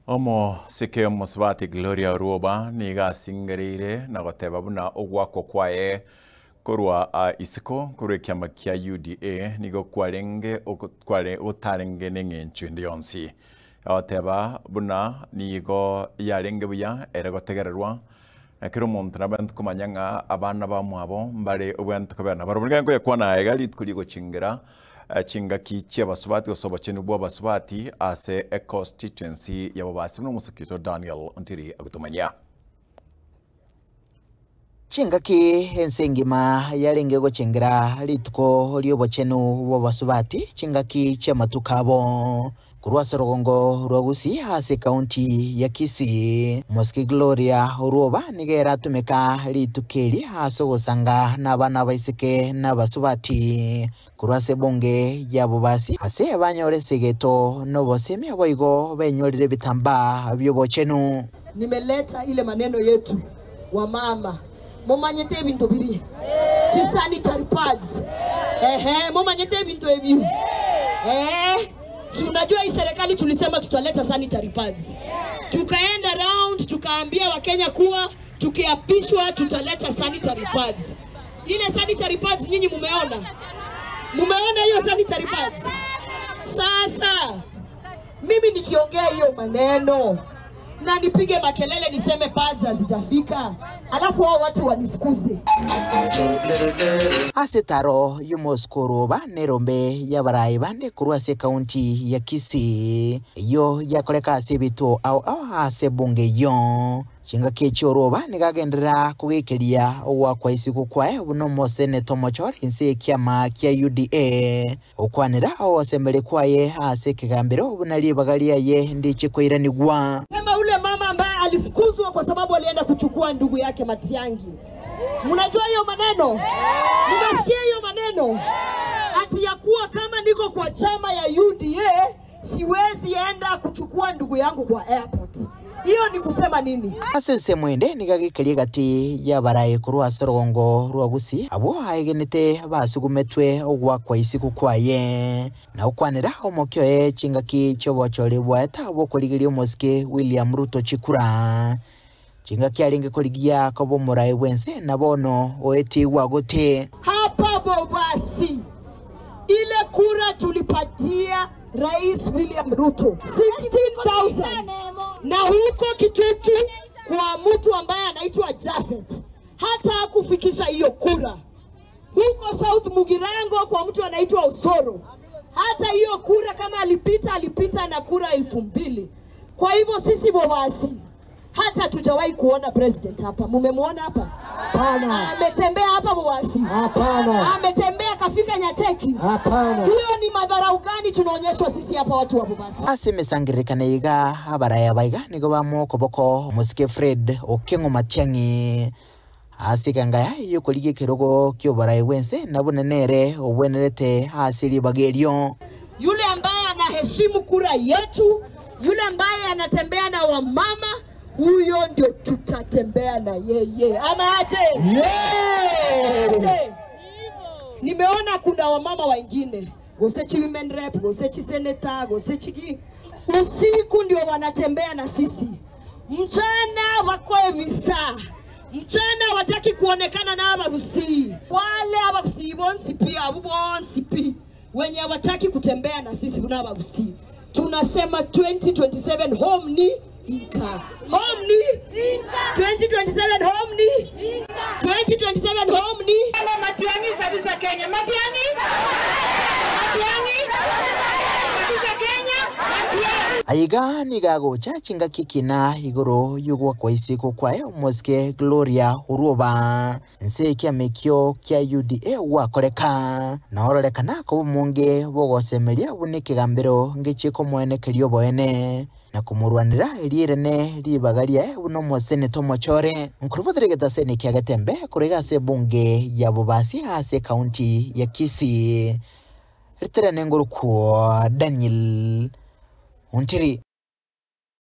Omosike omosubati Gloria Orwoba nigo asingereire na goteba buna ogwakwa kwaye korwa isiko korwa ekiama kia UDA nigo kwarenge kware gotarenge neng'encho ende yonsi. Agoteba buna nigo yarenge buya ere gotegererwa na kera omonto nabwenerete komanya ng'a abana bamwabo mbare obwenerete kobera nabarabwo. Nigo nkoyekwana aya iga rituko rigochingera chingaki chi'abasubati gose obochenu bw'abasubati ase econstituency y'ababasi buna omosike oito Daniel Ontiri agotomanyia. Chingaki ense engima yarenge gochengera rituko ri'obochenu bw'abasubati chingaki chi'amatuko abo. Korwa ase orogongo rwa Gusii ase ekaunti ya Kisii, Omosike Gloria Orwoba nigo ere atumeka rituko eri ase ogosanga nabana abaiseke na abasubati korwa ase ebunge ya Bobasi ase banyore esegeto na obosemia boigo benyorire ebitambaa bi'obochenu. Nimeleta ile maneno yetu wamama momanyete ebinto biria chi sanitary pads ehe momanyete ebinto ebio eeh si unajua hii serikali tulisema tutaleta sanitary pads tukaenda round tukaambia wakenya kuwa tukiapishwa tutaleta sanitary pads ile sanitary pads nyinyi mumeona mumeona hiyo sanitary pads sasa mimi nikiongea hiyo maneno na nipige makelele niseme pads hazijafika, alafu hao watu wanifukuze. Ase etaro y'omosike oroba nerombe y'abarai bande korwa ase ekaunti ya Kisii, eyio yakoreka ase ebituo ao ao ase ebunge eyio. Chingaki echio oroba nigo agenderera kogekeria ogoakwa isiko kwaye buna omoseneta omochore inse y'ekiama kia UDA. Okwanera ogosemeria kwaye ase ekegambero buna ribaga riaye ndiche koiranigwa. Sema ule mama ambaye alifukuzwa kwa sababu alienda kuchukua ndugu yake Matiang'i. Mnajua hiyo maneno? Mnasikia hiyo maneno? Ati ya kuwa kama niko kwa chama ya UDA siwezi enda kuchukua ndugu yangu kwa airport. Hiyo ni kusema nini? Ase ensemo ende nigo agekeria egati y'abarai korwa ase orogongo rwa Gusii, abwo aegenete basugumetwe ogoakwa isiko kwaye, na gokwanera omokia oye chingaki chi'obochori bwaeta bw'okorigeria omosike William Ruto chikura. Chingaki arenge korigia koba omorai bw'ense, na bono oetigwe goti. Hapa Bobasi ile kura tulipatia Rais William Ruto 16,000 na huko Kitutu kwa mtu ambaye anaitwa Jafeth hata hakufikisha hiyo kura. Huko South Mugirango kwa mtu anaitwa Osoro hata hiyo kura kama alipita, alipita na kura 2,000. Kwa hivyo sisi Bobasi hata tujawahi kuona president hapa. Mumemwona hapa? Hapana. Ametembea hapa Bobasi? Hapana. Ametembea akafika Nyacheki? Hapana. Hiyo ni madharau gani tunaonyeshwa sisi hapa watu wa Bobasi? Ase emesangererekano iga abaraya baiga nigo bamoa okoboko omosike Fred Okengo Matiang'i ase ekanga yaye y'okorigia ekerogo ki'oborai bw'ense na buna nere obwenerete ase ribaga erio. Yule ambaye anaheshimu kura yetu, yule ambaye anatembea na wamama, huyo ndio tutatembea na yeye, ama aje? Yeah! Aje? Nimeona kuna wamama wengine gosechi women rep, gosechi senator, gosechi ki usiku ndio wanatembea na sisi, mchana wako visa, mchana wataki kuonekana na abagusi wale abagusi bonsi pia abu bonsi pi wenye hawataki kutembea na sisi kuna abagusi. Tunasema 2027 home ni Inka, home ni Inka, 2027 home ni Inka, 2027 home ni Matiang'i sabisa Kenya. Matiang'i? Matiang'i? Sabisa Kenya? Matiang'i. Aiga nigo agocha chingaki ekina igoro y'ogwakwa isiko kwaye omosike Gloria Orwoba nse ekiama ekio kia UDA gwakoreka na ororekana koba omonge bw'ogosemeria buna ekegambero ngechie komoenekeria oboene na komorwanera erirene ribaga riaye buna omoseneta omochore. Nkorobotera egetaseni kia Getembe korwa iga ase ebunge ya Bobasi ase ekaunti ya Kisii. Ritere nengorokwo Daniel Ontiri.